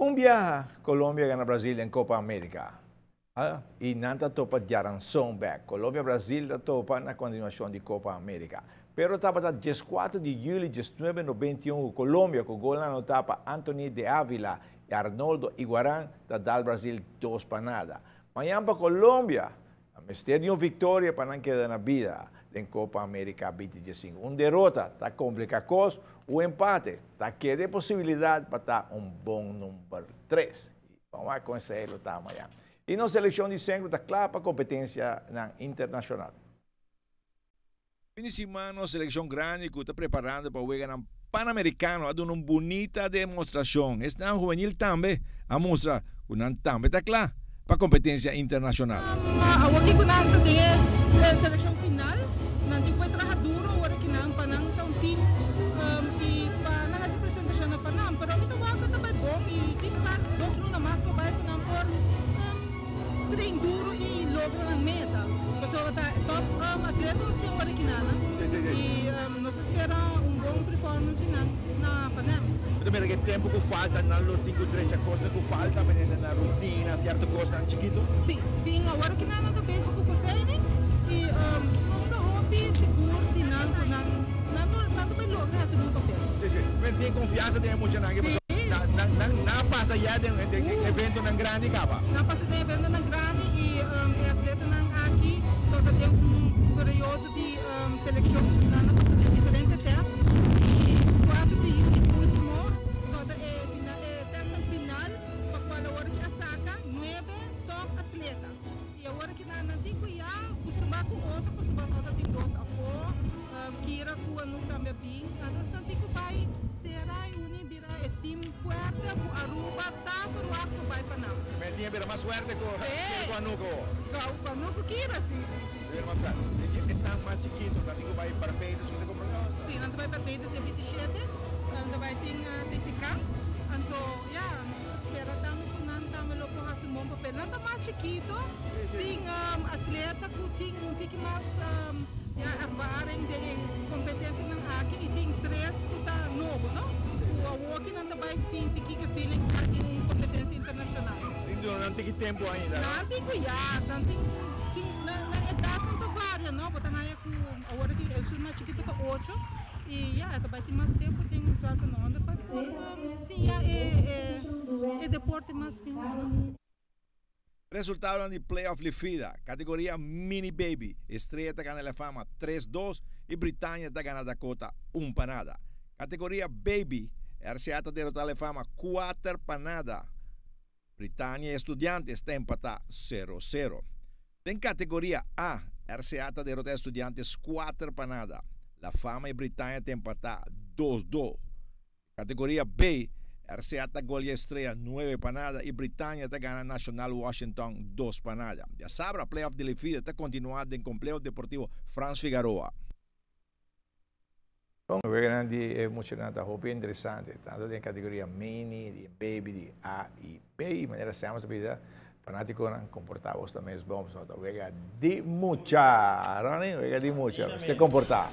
Un biaha Colombia a gana Brasil den Copa America. Y nan ta topa diaranson bek. Colombia-Brasil ta topa na continuacion di Copa America. Pero tabata 14 di juli 1991 cu Colombia cu golnan anota pa Anthony de Avila y Arnoldo Iguaran ta dal Brasil 2-0. Mañan pa Colombia, a mester di un victoria pa nan keda na bida den Copa America 2015. Un derota ta complica cos, un empate ta keda e posibilidad pa ta un bon number 3. Ban wak con esey lo ta mañan. Y nos seleccion di Sengro ta cla pa competencianan internacional. Fin di siman nos seleccion grandi cu ta preparando pa weganan Panamericano a duna un bunita demostracion. Esnan juvenil tambe a mustra cu nan tambe ta cla pa competencia internacional. Awoki cu nan ta den e seleccion final, nan tin cu bay traha duro ora ki nan pa nan ta un team y pa nan haci presentacion na Panam. Pero mi ta wak cu ta bay bon y tin par dos luna mas pa bay cu nan por train duro y logra nan meta. Pasobra ta top atleta nos tin ora ki nan y nos ta spera un bon performance di nan na Panem. Bo ta mira ku e tempu ku falta nan lo tin ku drecha kosnan ku falta manera na rutina, sierto kosnan chikitu? Si, tin. Awor ki nan ta bezig ku verfijning y nos ta hopi sigur di nan ku nan nan nan ta bai logra hasi un bon papel. Si, si. Men tin konfiansa den e muchanan aki pasobra nan nan nan a pasa ya den den eventonan grandi kaba. Nan a pasa den eventonan grandi y e atletanan aki tabata den un periodo di Seleccion nan a pasa den diferente test y 4 di juni ultimo tabata e e testnan final pa cual awor aki a saca nuebe top atleta y awor aki nan nan tin cu ya custuma cu otro pasobra no ta tin dos afo Kira cu Anouk tambe a bin entonces nan tin cu bay cera y uni bira e team fuerte cu Aruba ta verwacht cu bay pa nan. Men tin a bira mas fuerte cu Kira cu Anouk awor. Cu Anouk cu Kira si si si. Esnan mas chikitu nan tin ku bai Barbados ku ta kumpra nan? Si, nan ta bai Barbados dia 27, nan ta bai tin CCK. Anto ya, nos ta spera tambe ku nan tambe lo por hasi un bon papel. Nan ta mas chikitu, tin atleta ku tin un tiki mas ya ervaring den e kompetensianan aki i tin tres ku ta nobo, no? Ku awoki nan ta bai sinti kiko e feeling ta di un kompetensia internashonal. Tin duna nan tiki tempu ainda, no? Nan tin ku ya, nan tin. Tin nan nan edatnan ta varia no, bo ta haña ku awor aki esun mas chikito ta ocho i ya e ta bai tin mas tempu den twelve and under pa por siña e e deporte mas mihó no. Resultadonan di playoff Lifida, kategoria Mini Baby, Estrella ta gana La Fama tres dos i Britannia ta gana Dakota un pa nada. Kategoria Baby, RCA ta derota La Fama kuater pa nada. Britannia y Estudiantes ta empatá sero sero. Den kategoria A, RCA ta derotá Estudiantes kuater pa nada. La Fama y Britannia ta empatá dos dos. Kategoria B, RCA ta golia Estrella nuebe pa nada y Britannia ta gana Nacional Washington dos pa nada. Diasabra playoff di Lefida ta kontinuá den Kompleho Deportivo Frans Figaroa. E weganan di e muchanan ta hopi interesante, tanto den categoria mini, di baby, di A y B. Manera semper ta bisa, fanaticonan comporta bos ta mes bon, pasobra ta wega di mucha. Ronnie, wega di mucha, mester comporta.